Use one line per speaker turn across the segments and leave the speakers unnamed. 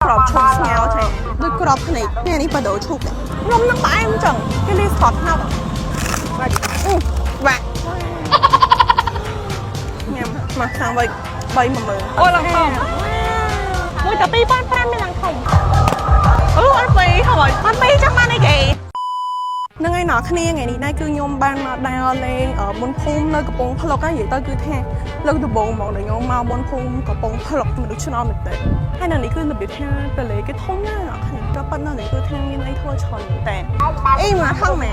ក្របឈូកស្ងោរចាដូចក្របភ្នែកនេះនេះបដូរឈូកនំនឹងផ្អែមចឹងគេលាយស្ករត្នោតអឺវ៉ាញ៉ាំមកសាំងវិញ30000
អូឡើងធំ
មួយតែ2500មានឡើងធំអូអត់ពីហើយអត់ពីចាំបានអីគេហ្នឹងហើយណោះគ្នាថ្ងៃនេះដែរគឺខ្ញុំបានមកដើរលេងបុនភូមិនៅកំពង់ភ្លុកហ្នឹងនិយាយទៅគឺថាលើកដំបូងហ្មងដែលខ្ញុំមកបុនភូមិកំពង់ភ្លុកមនុស្សឆ្នមមែនតើហើយនៅនេះគឺរបៀបថាតលេគេធំណាស់ណោះគ្នាក៏ប៉ុន្តែនៅនេះគឺថាមានអីធ្វើច្រើនមែនតើអីមកថងមែន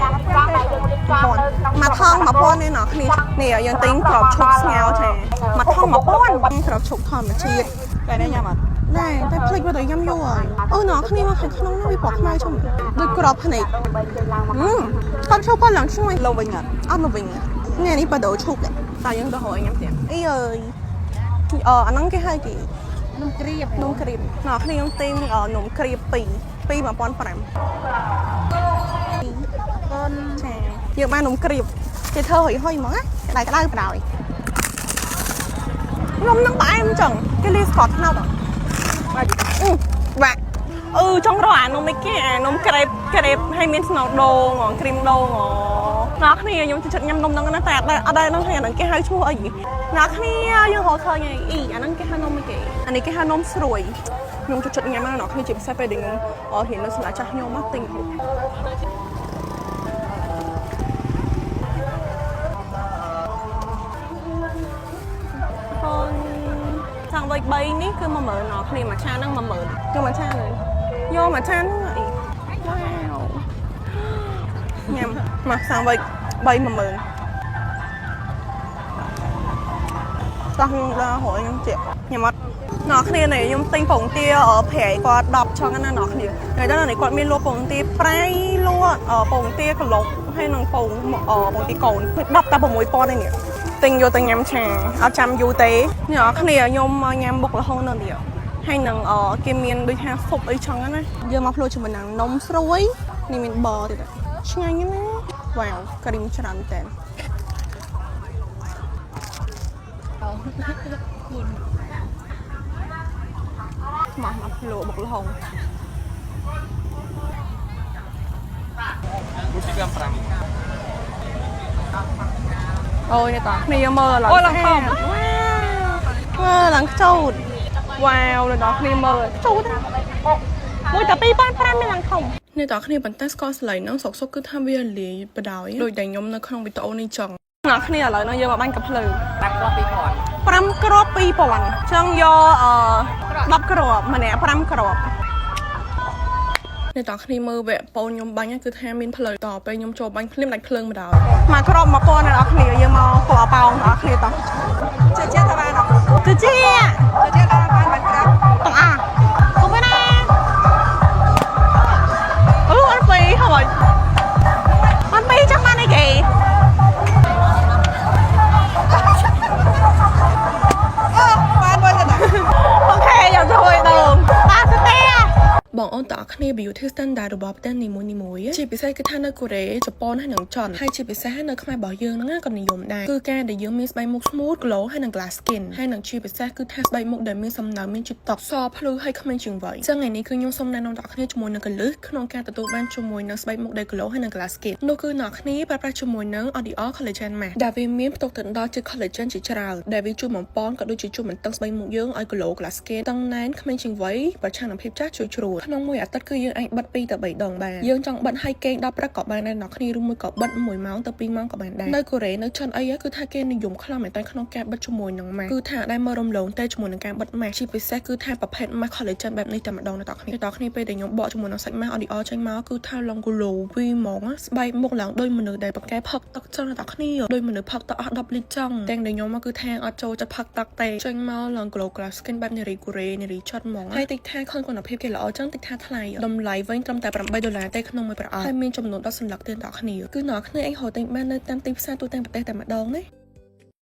មកថង1000នេះណោះគ្នានេះយើងទិញក្របឈូកស្ងោរចាមកថង1000ក្របឈូកធម្មជាតិ
តែនេះញ៉ាំអត់
ណែតែភ្លេចបើទៅញ៉ាំយូរហើយអូណោះគ្នាមកខាងក្នុងនោះវាពណ៌ខ្មៅជុំដូចក្របភ្នែកអឺគាត់ឈូកគាត់ឡើងឈ្ងុយ
លោវិញអត់
អត់មកវិញនេះនេះបដូរឈូកតែយើងទៅរកញ៉ាំទៀតអីអើយអអាហ្នឹងគេហៅគេ
នំក្រៀប
នំក្រៀបណោះគ្នាយើងទិញនំក្រៀប2 2 1500
កូន
ចាយើងបាននំក្រៀបគេធ្វើហុយហុយហ្មងណាក្តៅក្តៅបណ្ដោយនំហ្នឹងផ្អែមចឹងគេលាយស្ករត្នោតអឺវ៉ាអឺចង់រកអានំអីគេអានំក្រេបក្រេបហើយមានស្នូដូងហ៎គ្រីមដូងហ៎អ្នកគ្នាខ្ញុំចូលចិត្តញ៉ាំនំហ្នឹងណាតែអត់ដែរអត់ដែរហ្នឹងអាហ្នឹងគេហៅឈ្មោះអីអ្នកគ្នាយើងរកឃើញហើយអីអាហ្នឹងគេហៅនំអីគេអានេះគេហៅនំស្រួយខ្ញុំចូលចិត្តញ៉ាំណាស់អ្នកគ្នាជាពិសេសពេលដែលខ្ញុំរៀននៅសាលាចាស់ខ្ញុំមកទិញហូប កូនចង់វិច3នេះគឺ10000ណោះគ្នាមួយឆាហ្នឹង10000យកមួយឆាហ្នឹងយកមួយឆាហ្នឹងអីវ៉ាវញ៉ាំមកសាំងវិច3 10000តោះខ្ញុំដល់រយខ្ញុំជាញ៉ាំអត់ណោះគ្នានេះខ្ញុំទិញពងទាប្រៃគាត់10ចង់ណាណោះគ្នាហើយដល់នេះគាត់មានលក់ពងទាប្រៃលក់ពងទាក្លុកហើយនឹងពងពងទាកូន10តែ6000ឯនេះ ទិញយកទៅញ៉ាំឆាអត់ចាំយូរទេអ្នកនរគ្នាខ្ញុំមកញ៉ាំបុកល្ហុងនៅនេះហើយនឹងអគេមានដូចថាស៊ុបអីចឹងណាយើងមកភ្លក់ជាមួយនឹងនំស្រួយនេះមានបទៀតឆ្ងាញ់ណាស់វ៉ាវក្រីមច្រើនតែមកមកភ្លក់បុកល្ហុងអូយនេះតោះគ្នាមើលឡើង
អូឡើងធំ
វ៉ាវឡើងខ្ជូតវ៉ាវដល់ដល់គ្នាមើលខ្ជូតណាមួយតែ2500មានឡើងធំនេះតោះគ្នាប៉ុន្តែស្ករសលៃហ្នឹងសុកសុកគឺថាវាលាយបដ ாய் ដូចដែលខ្ញុំនៅក្នុងវីដេអូនេះចឹងអ្នកគ្នាឥឡូវហ្នឹងយើងមកបាញ់កាភ្លើង
5គ្រាប់2000
5គ្រាប់2000ចឹងយកអឺ10គ្រាប់ម្នាក់5គ្រាប់អ្នកតោះគ្នាមើលវគ្គពូនខ្ញុំបាញ់គឺថាមានផ្លូវតពេលខ្ញុំចូលបាញ់ភ្លាមដាច់ភ្លើងម្ដងមកគ្រាប់1000អ្នកនរគ្នាយើងមកពណ៌ប៉ោងអ្នកនរគ្នាតោះ
ជឿជាក់ថាបានអត់
ទៅជា
ជឿជាក់ថាបានបានក្រាប
ទាំងអស់កុំណាអូអត់ពីហើយអត់ពីចាំបានអីគេ
អូបានមួយទៅណា
OK យកជួយដើមបាទស្ទេ
បងអូនទាំងអស់គ្នា beauty standard របស់ប្រទេសនីមួយៗជាពិសេសគឺថានៅកូរ៉េជប៉ុនហើយនិងចិនហើយជាពិសេសនៅខ្មែររបស់យើងហ្នឹងណាក៏និយមដែរគឺការដែលយើងមានស្បែកមុខ smooth glow ហើយនិង glass skin ហើយនិងជាពិសេសគឺថាស្បែកមុខដែលមានសំណើមមានជាតិទឹកសភ្លឺហើយក្មេងជាងវ័យចឹងថ្ងៃនេះគឺខ្ញុំសូមណែនាំដល់អ្នកគ្នាជាមួយនឹងកលឹះក្នុងការទទួលបានជាមួយនឹងស្បែកមុខដែល glow ហើយនិង glass skin នោះគឺអ្នកគ្នាប្រើប្រាស់ជាមួយនឹង ODR Collagen Mask ដែលវាមានផ្ទុកទៅដល់ជាតិ collagen ជាច្រើនដែលវាជួយបំប៉នក៏ដូចជាជួយបន្តឹងស្បែកមុខយើងឲ្យ glow glass skin តឹងណែនក្មេងជាងវ័យប្រឆាំងនឹងភាពចាស់ជួយជ្រួលក្នុងមួយអាទិត្យគឺយើងអាចបិទ2ទៅ3ដងបានយើងចង់បិទឲ្យគេងដល់ព្រឹកក៏បានដែរអ្នកគ្នាឬមួយក៏បិទ1ម៉ោងទៅ2ម៉ោងក៏បានដែរនៅកូរ៉េនៅចិនអីគឺថាគេនិយមខ្លាំងមែនតើក្នុងការបិទជាមួយនឹងម៉ាស់គឺថាដែរមើលរំលងតែជាមួយនឹងការបិទម៉ាស់ជាពិសេសគឺថាប្រភេទម៉ាស់ collagen បែបនេះតែម្ដងអ្នកគ្នាអ្នកគ្នាពេលដែលខ្ញុំបកជាមួយនឹងសាច់ម៉ាស់ ODR ចេញមកគឺថាឡង glow វីហ្មងស្បែកមុខឡើងដូចមនុស្សដែលប្រកែផឹកទឹកចឹងអ្នកគ្នាដូចមនុស្សផឹកទឹកអស់10លីត្រចឹងទាំងដែលខ្ញុំមកគឺថាអត់ចូលចិត្តផឹកទឹកទេចេញមកឡើង glow glass skin បែបនារីកូរ៉េនារីចិនហ្មងហើយតិចថាខនគុណភាពគេល្អចឹងតិចថាថ្លៃតម្លៃវិញត្រឹមតែ8ដុល្លារទេក្នុងមួយប្រអប់ហើយមានចំនួន10សន្លឹកទៀតអ្នកគ្នាគឺអ្នកគ្នាអាចរកទិញបាននៅតាមទីផ្សារទូទាំងប្រទេសតែម្ដងណា។